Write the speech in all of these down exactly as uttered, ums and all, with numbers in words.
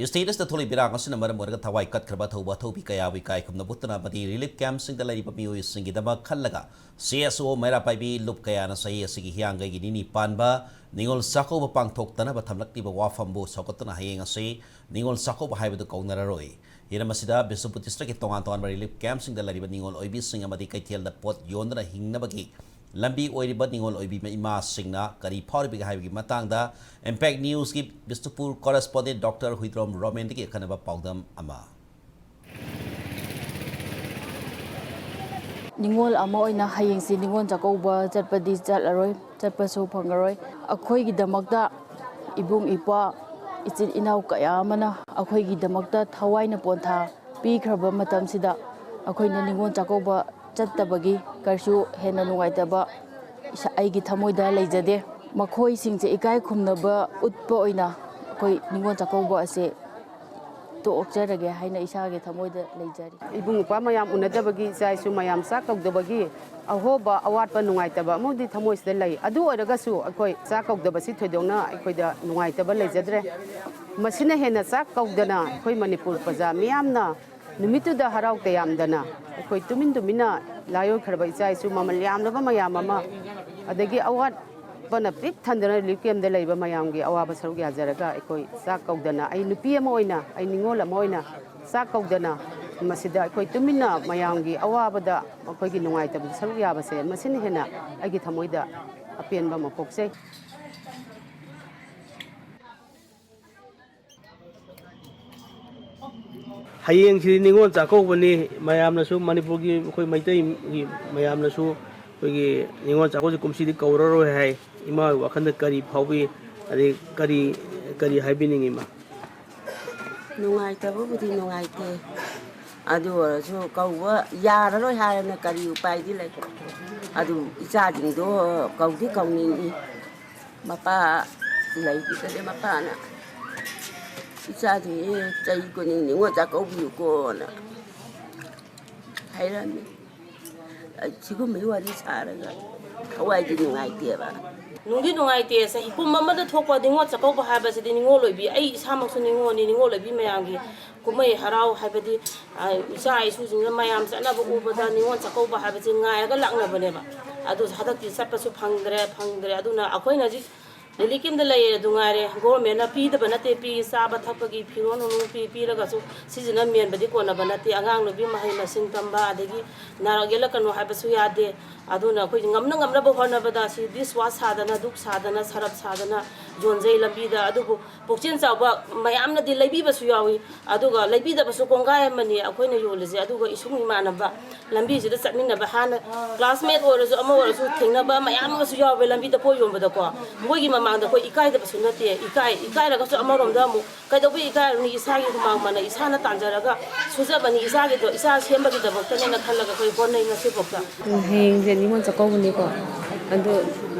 State ꯑꯁꯤꯗ ꯊꯣꯛꯂꯤꯕ ꯏꯔꯥꯡ ꯑꯁꯤꯅ ꯃꯔꯝ ꯑꯣꯏꯔꯒ ꯊꯋꯥꯏ ꯀꯠꯈ꯭ꯔꯕ ꯑꯊꯧꯕ ꯑꯊꯧꯕꯤ ꯀꯌꯥꯕꯨ ꯏꯀꯥꯏ ꯈꯨꯝꯅꯕ ꯎꯠꯇꯨꯅ ꯑꯃꯗꯤ ꯔꯤꯂꯤꯐ ꯀꯦꯝꯞꯁꯤꯡꯗ ꯂꯩꯔꯤꯕ ꯃꯤꯑꯣꯏꯁꯤꯡꯒꯤꯗꯃꯛ ꯈꯜꯂꯒ ꯁꯤ ꯑꯦꯁ ꯑꯣ ꯃꯩꯔꯥ ꯄꯥꯏꯕꯤ ꯂꯨꯞ ꯀꯌꯥꯅ ꯆꯍꯤ ꯑꯁꯤꯒꯤ ꯍꯤꯌꯥꯡꯒꯩꯒꯤ ꯅꯤꯅꯤ ꯄꯥꯟꯕ ꯅꯤꯉꯣꯜ ꯆꯥꯛꯀꯧꯕ ꯄꯥꯡꯊꯣꯛꯇꯅꯕ ꯊꯝꯂꯛꯂꯤꯕ ꯋꯥꯐꯝꯕꯨ ꯁꯧꯒꯠꯇꯨꯅ ꯍꯌꯦꯡ ꯑꯁꯤ ꯅꯤꯉꯣꯜ ꯆꯥꯛꯀꯧꯕ ꯍꯥꯏꯕꯗꯨ ꯀꯧꯅꯔꯔꯣꯏ꯫ ꯍꯤꯔꯝ ꯑꯁꯤꯗ ꯕꯤꯁꯅꯨꯄꯨꯔ ꯗꯤꯁꯇ꯭ꯔꯤꯛꯀꯤ ꯇꯣꯉꯥꯟ ꯇꯣꯉꯥꯟꯕ ꯔꯤꯂꯤꯐ ꯀꯦꯝꯞꯁꯤꯡꯗ ꯂꯩꯔꯤꯕ ꯅꯤꯉꯣꯜ ꯑꯣꯏꯕꯤꯁꯤꯡ ꯑꯃꯗꯤ ꯀꯩꯊꯦꯜꯗ ꯄꯣꯠ ꯌꯣꯟꯗꯨꯅ ꯍꯤꯡꯅꯕꯒꯤ ꯂꯝꯕꯤ ꯑꯣꯏꯔꯤꯕ ꯅꯤꯉꯣꯜ ꯑꯣꯏꯕꯤ ꯏꯃꯥꯁꯤꯡꯅ ꯀꯔꯤ ꯐꯥꯎꯔꯤꯕꯒꯦ ꯍꯥꯏꯕꯒꯤ ꯃꯇꯥꯡꯗ ꯏꯝꯄꯦꯛ ꯅ꯭ꯌꯨꯁꯀꯤ ꯕꯤꯁꯅꯨꯄꯨꯔ ꯀꯣꯔꯦꯁꯄꯣꯟꯗꯦꯟꯠ ꯗꯣꯛꯇꯔ ꯍꯨꯏꯗ꯭ꯔꯣꯝ ꯔꯣꯃꯦꯟꯗꯒꯤ ꯑꯈꯟꯅꯕ ꯄꯥꯎꯗꯝ ꯑꯃ꯫ ꯅꯤꯉꯣꯜ ꯑꯃ ꯑꯣꯏꯅ ꯍꯌꯦꯡꯁꯤ ꯅꯤꯉꯣꯜ ꯆꯥꯛꯀꯧꯕ ꯆꯠꯄꯗꯤ ꯆꯠꯂꯔꯣꯏ, ꯆꯠꯄꯁꯨ ꯐꯪꯉꯔꯣꯏ꯫ ꯑꯩꯈꯣꯏꯒꯤꯗꯃꯛꯇ ꯏꯕꯨꯡ ꯏꯄ꯭ꯋꯥ, ꯏꯆꯤꯟ ꯏꯅꯥꯎ ꯀꯌꯥ ꯑꯃꯅ ꯑꯩꯈꯣꯏꯒꯤꯗꯃꯛꯇ ꯊꯋꯥꯏꯅ ꯄꯣꯟꯊꯥ ꯄꯤꯈ꯭ꯔꯕ ꯃꯇꯝꯁꯤꯗ ꯑꯩꯈꯣꯏꯅ ꯅꯤꯉꯣꯜ ꯆꯥꯛꯀꯧꯕ ꯆꯠꯇꯕꯒꯤ ꯀꯔꯤꯁꯨ ꯍꯦꯟꯅ ꯅꯨꯡꯉꯥꯏꯇꯕ ꯏꯁꯥ-, ꯑꯩꯒꯤ ꯊꯃꯣꯏꯗ ꯂꯩꯖꯗꯦ꯫ ꯃꯈꯣꯏꯁꯤꯡꯁꯦ ꯏꯀꯥꯏ ꯈꯨꯝꯅꯕ ꯎꯠꯄ ꯑꯣꯏꯅ ꯑꯩꯈꯣꯏ ꯅꯤꯉꯣꯜ ꯆꯥꯛꯀꯧꯕ ꯑꯁꯦ ꯇꯣꯛꯆꯔꯒꯦ ꯍꯥꯏꯅ ꯏꯁꯥꯒꯤ ꯊꯃꯣꯏꯗ ꯂꯩꯖꯔꯤ꯫ ꯏꯕꯨꯡ ꯏꯄ꯭ꯋꯥ ꯃꯌꯥꯝ ꯎꯅꯗꯕꯒꯤ, ꯏꯆꯥ ꯏꯁꯨ ꯃꯌꯥꯝ ꯆꯥꯛ ꯀꯧꯗꯕꯒꯤ ꯑꯍꯣꯕ, ꯑꯋꯥꯠꯄ, ꯅꯨꯡꯉꯥꯏꯇꯕ ꯑꯃꯕꯨꯗꯤ ꯊꯃꯣꯏꯁꯤꯗ ꯂꯩ꯫ ꯑꯗꯨ ꯑꯣꯏꯔꯒꯁꯨ ꯑꯩꯈꯣꯏ ꯆꯥꯛ ꯀꯧꯗꯕꯁꯤ ꯊꯣꯏꯗꯣꯛꯅ ꯑꯩꯈꯣꯏꯗ ꯅꯨꯡꯉꯥꯏꯇꯕ ꯂꯩꯖꯗ꯭ꯔꯦ꯫ ꯃꯁꯤꯅ ꯍꯦꯟꯅ ꯆꯥꯛ ꯀꯧꯗꯅ ꯑꯩꯈꯣꯏ ꯃꯅꯤꯄꯨꯔ ꯄ꯭ꯔꯖꯥ ꯃꯤꯌꯥꯝꯅ ꯅꯨꯃꯤꯠꯇꯨꯗ ꯍꯔꯥꯎ ꯇꯌꯥꯝꯗꯅ ꯑꯩꯈꯣꯏ ꯇꯨꯃꯤꯟ ꯇꯨꯃꯤꯟꯅ ꯂꯥꯏꯑꯣꯏꯈ꯭ꯔꯕ ꯏꯆꯥ ꯏꯁꯨ ꯃꯃꯜ ꯌꯥꯝꯂꯕ ꯃꯌꯥꯝ ꯑꯃ, ꯑꯗꯒꯤ ꯑꯋꯥꯠꯄꯅ ꯄꯤꯛ ꯊꯟꯗꯅ ꯔꯤꯂꯤꯐ ꯀꯦꯝꯞꯇ ꯂꯩꯕ ꯃꯌꯥꯝꯒꯤ ꯑꯋꯥꯕ ꯁꯔꯨꯛ ꯌꯥꯖꯔꯒ ꯑꯩꯈꯣꯏ ꯆꯥꯛ ꯀꯧꯗꯅ, ꯑꯩ ꯅꯨꯄꯤ ꯑꯃ ꯑꯣꯏꯅ, ꯑꯩ ꯅꯤꯉꯣꯜ ꯑꯃ ꯑꯣꯏꯅ ꯆꯥꯛ ꯀꯧꯗꯅ ꯃꯁꯤꯗ ꯑꯩꯈꯣꯏ ꯇꯨꯃꯤꯟꯅ ꯃꯌꯥꯝꯒꯤ ꯑꯋꯥꯕꯗ ꯃꯈꯣꯏꯒꯤ ꯅꯨꯡꯉꯥꯏꯇꯕꯗ ꯁꯔꯨꯛ ꯌꯥꯕꯁꯦ, ꯃꯁꯤꯅ ꯍꯦꯟꯅ ꯑꯩꯒꯤ ꯊꯃꯣꯏꯗ ꯑꯄꯦꯟꯕ ꯑꯃ ꯄꯣꯛꯆꯩ꯫ ꯍꯌꯦꯡꯁꯤ ꯅꯤꯉꯣꯜ ꯆꯥꯛꯀꯧꯕꯅꯤ꯫ ꯃꯌꯥꯝꯅꯁꯨ, ꯃꯅꯤꯄꯨꯔꯒꯤ ꯑꯩꯈꯣꯏ ꯃꯩꯇꯩꯒꯤ ꯃꯌꯥꯝꯅꯁꯨ ꯑꯩꯈꯣꯏꯒꯤ ꯅꯤꯉꯣꯜ ꯆꯥꯛꯀꯧꯕꯁꯤ ꯀꯨꯝꯁꯤꯗꯤ ꯀꯧꯔꯔꯣꯏ ꯍꯥꯏ꯫ ꯏꯃꯥꯒꯤ ꯋꯥꯈꯜꯗ ꯀꯔꯤ ꯐꯥꯎꯕꯤ? ꯑꯗꯩ ꯀꯔꯤ, ꯀꯔꯤ ꯍꯥꯏꯕꯤꯅꯤꯡꯉꯤ, ꯏꯃꯥ? ꯅꯨꯡꯉꯥꯏꯇꯕꯕꯨꯗꯤ ꯅꯨꯡꯉꯥꯏꯇꯦ꯫ ꯑꯗꯨ ꯑꯣꯏꯔꯁꯨ ꯀꯧꯕ ꯌꯥꯔꯔꯣꯏ ꯍꯥꯏꯔꯅ ꯀꯔꯤ ꯎꯄꯥꯏꯗꯤ ꯂꯩ? ꯑꯗꯨ ꯏꯆꯥꯁꯤꯡꯗꯣ ꯀꯧꯗꯤ ꯀꯧꯅꯤꯡꯉꯤ꯫ ꯃꯄꯥ ꯂꯩꯈꯤꯗ꯭ꯔꯦ꯫ ꯃꯄꯥꯅ ꯏꯆꯥꯁꯤꯡꯁꯦ ꯆꯍꯤ ꯈꯨꯗꯤꯡ ꯅꯤꯉꯣꯜ ꯆꯥꯛꯀꯧꯕꯤꯌꯨꯀꯣꯅ ꯍꯥꯏꯔꯝꯃꯤ꯫ ꯑꯩ ꯁꯤꯒꯨꯝꯕꯒꯤ ꯋꯥꯔꯤ ꯁꯥꯔꯒ ꯊꯋꯥꯏꯗꯤ ꯅꯨꯡꯉꯥꯏꯇꯦꯕ꯫ ꯅꯨꯡꯗꯤ ꯅꯨꯡꯉꯥꯏꯇꯦ꯫ ꯆꯍꯤ ꯄꯨꯝ ꯑꯃꯗ ꯊꯣꯛꯄ ꯅꯤꯉꯣꯜ ꯆꯥꯛꯀꯧꯕ ꯍꯥꯏꯕꯁꯤꯗꯤ ꯅꯤꯉꯣꯜ ꯑꯣꯏꯕꯤ, ꯑꯩ ꯏꯁꯥꯃꯛꯁꯨ ꯅꯤꯉꯣꯜꯅꯤ, ꯅꯤꯉꯣꯜ ꯑꯣꯏꯕꯤ ꯃꯌꯥꯝꯒꯤ ꯀꯨꯝꯍꯩ ꯍꯔꯥꯎ ꯍꯥꯏꯕꯗꯤ, ꯑ, ꯏꯆꯥ ꯏꯁꯨꯁꯤꯡꯅ ꯃꯌꯥꯝ ꯆꯠꯅꯕ ꯎꯕꯗ ꯅꯤꯉꯣꯜ ꯆꯥꯛꯀꯧꯕ ꯍꯥꯏꯕꯁꯤ ꯉꯥꯏꯔꯒ ꯂꯥꯛꯅꯕꯅꯦꯕ꯫ ꯑꯗꯨ ꯍꯟꯗꯛꯇꯤ ꯆꯠꯄꯁꯨ ꯐꯪꯗ꯭ꯔꯦ, ꯐꯪꯗ꯭ꯔꯦ꯫ ꯑꯗꯨꯅ ꯑꯩꯈꯣꯏꯅ ꯍꯧꯖꯤꯛ relief camp ꯗ ꯂꯩꯔꯦ ꯑꯗꯨ ꯉꯥꯏꯔꯦ, government ꯅ ꯄꯤꯗꯕ ꯅꯠꯇꯦ, ꯄꯤ, ꯆꯥꯕ ꯊꯛꯄꯒꯤ ꯐꯤꯔꯣꯟ ꯅꯨꯡꯂꯣꯟ ꯄꯤ, ꯄꯤꯔꯒꯁꯨ ꯁꯤꯁꯤꯅ ꯃꯦꯟꯕꯗꯤ ꯀꯣꯟꯅꯕ ꯅꯠꯇꯦ꯫ ꯑꯉꯥꯡ ꯅꯨꯄꯤ ꯃꯍꯩ ꯃꯁꯤꯡ ꯇꯝꯕ, ꯑꯗꯒꯤ ꯅꯥꯔꯛ ꯌꯦꯛꯂꯛꯀꯅꯨ ꯍꯥꯏꯕꯁꯨ ꯌꯥꯗꯦ꯫ ꯑꯗꯨꯅ ꯑꯩꯈꯣꯏ ꯉꯝꯅ ꯉꯝꯅꯕ ꯍꯣꯠꯅꯕꯗ ꯁꯤ dish wash ꯁꯥꯗꯅ, ꯙꯨꯞ ꯁꯥꯗꯅ, ꯁꯔꯞ ꯁꯥꯗꯅ ꯌꯣꯟꯖꯩ ꯂꯝꯕꯤꯗ꯫ ꯑꯗꯨꯕꯨ ꯄꯨꯛꯆꯦꯜ ꯆꯥꯎꯕ ꯃꯌꯥꯝꯅꯗꯤ ꯂꯩꯕꯤꯕꯁꯨ ꯌꯥꯎꯏ, ꯑꯗꯨꯒ ꯂꯩꯕꯤꯗꯕꯁꯨ ꯀꯣꯡꯒꯥꯏ ꯑꯃꯅꯤ ꯑꯩꯈꯣꯏꯅ ꯌꯣꯜꯂꯤꯁꯦ꯫ ꯑꯗꯨꯒ ꯏꯁꯨꯡ ꯏꯃꯥꯟꯅꯕ ꯂꯝꯕꯤꯁꯤꯗ ꯆꯠꯃꯤꯟꯅꯕ, ꯍꯥꯟꯅ classmate ꯑꯣꯏꯔꯁꯨ ꯑꯃ ꯑꯣꯏꯔꯁꯨ ꯊꯦꯡꯅꯕ ꯃꯌꯥꯝ ꯑꯃꯁꯨ ꯌꯥꯎꯋꯦ ꯂꯝꯕꯤꯗ ꯄꯣꯠ ꯌꯣꯟꯕꯗꯀꯣ꯫ ꯃꯣꯏꯒꯤ ꯃꯃꯥꯡꯗ ꯑꯩꯈꯣꯏ ꯏꯀꯥꯏꯗꯕꯁꯨ ꯅꯠꯇꯦ, ꯏꯀꯥꯏ, ꯏꯀꯥꯏꯔꯒꯁꯨ ꯑꯃꯔꯣꯝꯗ ꯑꯃꯨꯛ ꯀꯩꯗꯧꯕꯩ ꯏꯀꯥꯏꯔꯨꯅꯤ? ꯏꯁꯥꯒꯤ ꯍꯨꯃꯥꯡ ꯃꯟꯅ ꯏꯁꯥꯅ ꯇꯥꯟꯖꯔꯒ ꯁꯨꯖꯕꯅꯤ, ꯏꯁꯥꯒꯤꯗꯣ ꯏꯁꯥ ꯁꯦꯝꯕꯒꯤꯗꯃꯛꯇꯅꯦꯅ ꯈꯜꯂꯒ ꯑꯩꯈꯣꯏ ꯍꯣꯠꯅꯩ ꯉꯁꯤꯐꯥꯎꯗ꯫ ꯍꯌꯦꯡꯁꯦ ꯅꯤꯉꯣꯜ ꯆꯥꯛꯀꯧꯕꯅꯤꯀꯣ, ꯑꯗꯣ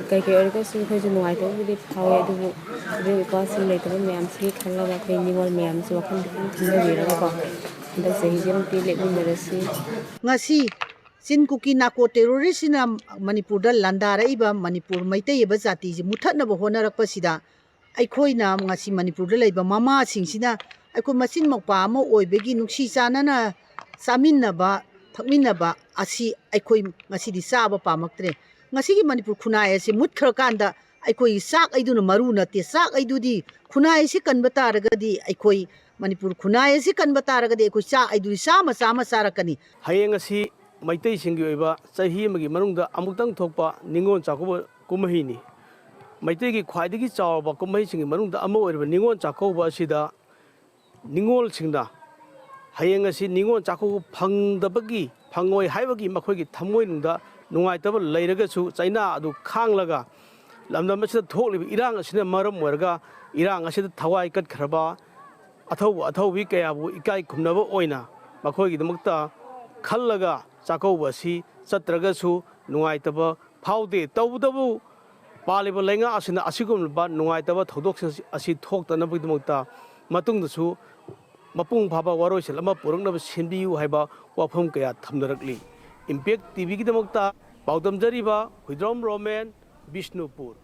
ꯀꯩꯀꯩ ꯑꯣꯏꯔꯒꯁꯨ ꯑꯩꯈꯣꯏꯁꯨ ꯅꯨꯡꯉꯥꯏꯇꯕꯕꯨꯗꯤ ꯐꯥꯎꯋꯦ, ꯑꯗꯨꯕꯨ ꯏꯕꯦꯝ ꯏꯄ꯭ꯋꯥꯁꯤꯡ ꯂꯩꯇꯕ ꯃꯌꯥꯝꯁꯤꯒꯤ ꯈꯜꯂꯒ ꯑꯩꯈꯣꯏ ꯅꯤꯉꯣꯜ ꯃꯌꯥꯝꯁꯨ ꯋꯥꯈꯜ ꯈꯤꯇꯪ ꯈꯟꯊꯕꯤꯔꯒꯀꯣ, ꯍꯟꯗꯛ ꯆꯍꯤꯁꯤꯃꯛꯇꯤ ꯂꯦꯞꯃꯤꯟꯅꯔꯁꯤ꯫ ꯉꯁꯤ ꯆꯤꯟ ꯀꯨꯀꯤ ꯅꯥꯀꯣ terrorist ꯁꯤꯅ ꯃꯅꯤꯄꯨꯔꯗ ꯂꯥꯟꯗꯥꯔꯛꯏꯕ ꯃꯅꯤꯄꯨꯔ ꯃꯩꯇꯩ ꯍꯥꯏꯕ ꯖꯥꯇꯤꯁꯤ ꯃꯨꯠꯊꯠꯅꯕ ꯍꯣꯠꯅꯔꯛꯄꯁꯤꯗ, ꯑꯩꯈꯣꯏꯅ ꯉꯁꯤ ꯃꯅꯤꯄꯨꯔꯗ ꯂꯩꯕ ꯃꯃꯥꯁꯤꯡꯁꯤꯅ ꯑꯩꯈꯣꯏ ꯃꯆꯤꯟ ꯃꯧꯄꯥ ꯑꯃ ꯑꯣꯏꯕꯒꯤ ꯅꯨꯡꯁꯤ ꯆꯥꯟꯅꯅ ꯆꯥꯃꯤꯟꯅꯕ, ꯊꯛꯃꯤꯟꯅꯕ ꯑꯁꯤ ꯑꯩꯈꯣꯏ ꯉꯁꯤꯗꯤ ꯆꯥꯕ ꯄꯥꯝꯃꯛꯇ꯭ꯔꯦ꯫ ꯉꯁꯤꯒꯤ ꯃꯅꯤꯄꯨꯔ ꯈꯨꯟꯅꯥꯏ ꯑꯁꯤ ꯃꯨꯠꯈ꯭ꯔꯀꯥꯟꯗ ꯑꯩꯈꯣꯏ ꯆꯥꯛ ꯍꯥꯏꯗꯨꯅ ꯃꯔꯨ ꯅꯠꯇꯦ꯫ ꯆꯥꯛ ꯍꯥꯏꯗꯨꯗꯤ, ꯈꯨꯟꯅꯥꯏ ꯑꯁꯤ ꯀꯟꯕ ꯇꯥꯔꯒꯗꯤ, ꯑꯩꯈꯣꯏ ꯃꯅꯤꯄꯨꯔ ꯈꯨꯟꯅꯥꯏ ꯑꯁꯤ ꯀꯟꯕ ꯇꯥꯔꯒꯗꯤ ꯑꯩꯈꯣꯏ ꯆꯥꯛ ꯍꯥꯏꯗꯨꯗꯤ ꯆꯥꯝꯃ ꯆꯥꯝꯃ ꯆꯥꯔꯛꯀꯅꯤ꯫ ꯍꯌꯦꯡ ꯑꯁꯤ ꯃꯩꯇꯩꯁꯤꯡꯒꯤ ꯑꯣꯏꯕ ꯆꯍꯤ ꯑꯃꯒꯤ ꯃꯅꯨꯡꯗ ꯑꯃꯨꯛꯇꯪ ꯊꯣꯛꯄ ꯅꯤꯉꯣꯜ ꯆꯥꯛꯀꯧꯕ ꯀꯨꯝꯍꯩꯅꯤ꯫ ꯃꯩꯇꯩꯒꯤ ꯈ꯭ꯋꯥꯏꯗꯒꯤ ꯆꯥꯎꯔꯕ ꯀꯨꯝꯍꯩꯁꯤꯡꯒꯤ ꯃꯅꯨꯡꯗ ꯑꯃ ꯑꯣꯏꯔꯤꯕ ꯅꯤꯉꯣꯜ ꯆꯥꯛꯀꯧꯕ ꯑꯁꯤꯗ ꯅꯤꯉꯣꯜꯁꯤꯡꯅ ꯍꯌꯦꯡ ꯑꯁꯤ ꯅꯤꯉꯣꯜ ꯆꯥꯛꯀꯧꯕ ꯐꯪꯗꯕꯒꯤ, ꯐꯪꯉꯣꯏ ꯍꯥꯏꯕꯒꯤ ꯃꯈꯣꯏꯒꯤ ꯊꯃꯣꯏꯅꯨꯡꯗ ꯅꯨꯡꯉꯥꯏꯇꯕ ꯂꯩꯔꯒꯁꯨ, ꯆꯩꯅꯥ ꯑꯗꯨ ꯈꯥꯡꯂꯒ ꯂꯝꯗꯝ ꯑꯁꯤꯗ ꯊꯣꯛꯂꯤꯕ ꯏꯔꯥꯡ ꯑꯁꯤꯅ ꯃꯔꯝ ꯑꯣꯏꯔꯒ ꯏꯔꯥꯡ ꯑꯁꯤꯗ ꯊꯋꯥꯏ ꯀꯠꯈ꯭ꯔꯕ ꯑꯊꯧꯕ ꯑꯊꯧꯕꯤ ꯀꯌꯥꯕꯨ ꯏꯀꯥꯏ ꯈꯨꯝꯅꯕ ꯑꯣꯏꯅ ꯃꯈꯣꯏꯒꯤꯗꯃꯛꯇ ꯈꯜꯂꯒ ꯆꯥꯛꯀꯧꯕ ꯑꯁꯤ ꯆꯠꯇ꯭ꯔꯒꯁꯨ ꯅꯨꯡꯉꯥꯏꯇꯕ ꯐꯥꯎꯗꯦ꯫ ꯇꯧꯕꯇꯕꯨ ꯄꯥꯜꯂꯤꯕ ꯂꯩꯉꯥꯛ ꯑꯁꯤꯅ ꯑꯁꯤꯒꯨꯝꯂꯕ ꯅꯨꯡꯉꯥꯏꯇꯕ ꯊꯧꯗꯣꯛꯁꯤꯡ ꯑꯁꯤ ꯊꯣꯛꯇꯅꯕꯒꯤꯗꯃꯛꯇ ꯃꯇꯨꯡꯗꯁꯨ ꯃꯄꯨꯡ ꯐꯥꯕ ꯋꯥꯔꯣꯏꯁꯤꯟ ꯑꯃ ꯄꯨꯔꯛꯅꯕ ꯁꯤꯟꯕꯤꯌꯨ ꯍꯥꯏꯕ ꯋꯥꯐꯝ ꯀꯌꯥ ꯊꯝꯅꯔꯛꯂꯤ꯫ Impact ꯇꯤꯚꯤꯒꯤꯗꯃꯛꯇ ꯄꯥꯎꯗꯝꯖꯔꯤꯕ ꯍꯨꯏꯗ꯭ꯔꯣꯝ ꯔꯣꯃꯦꯟ, ꯕꯤꯁꯅꯨꯄꯨꯔ꯫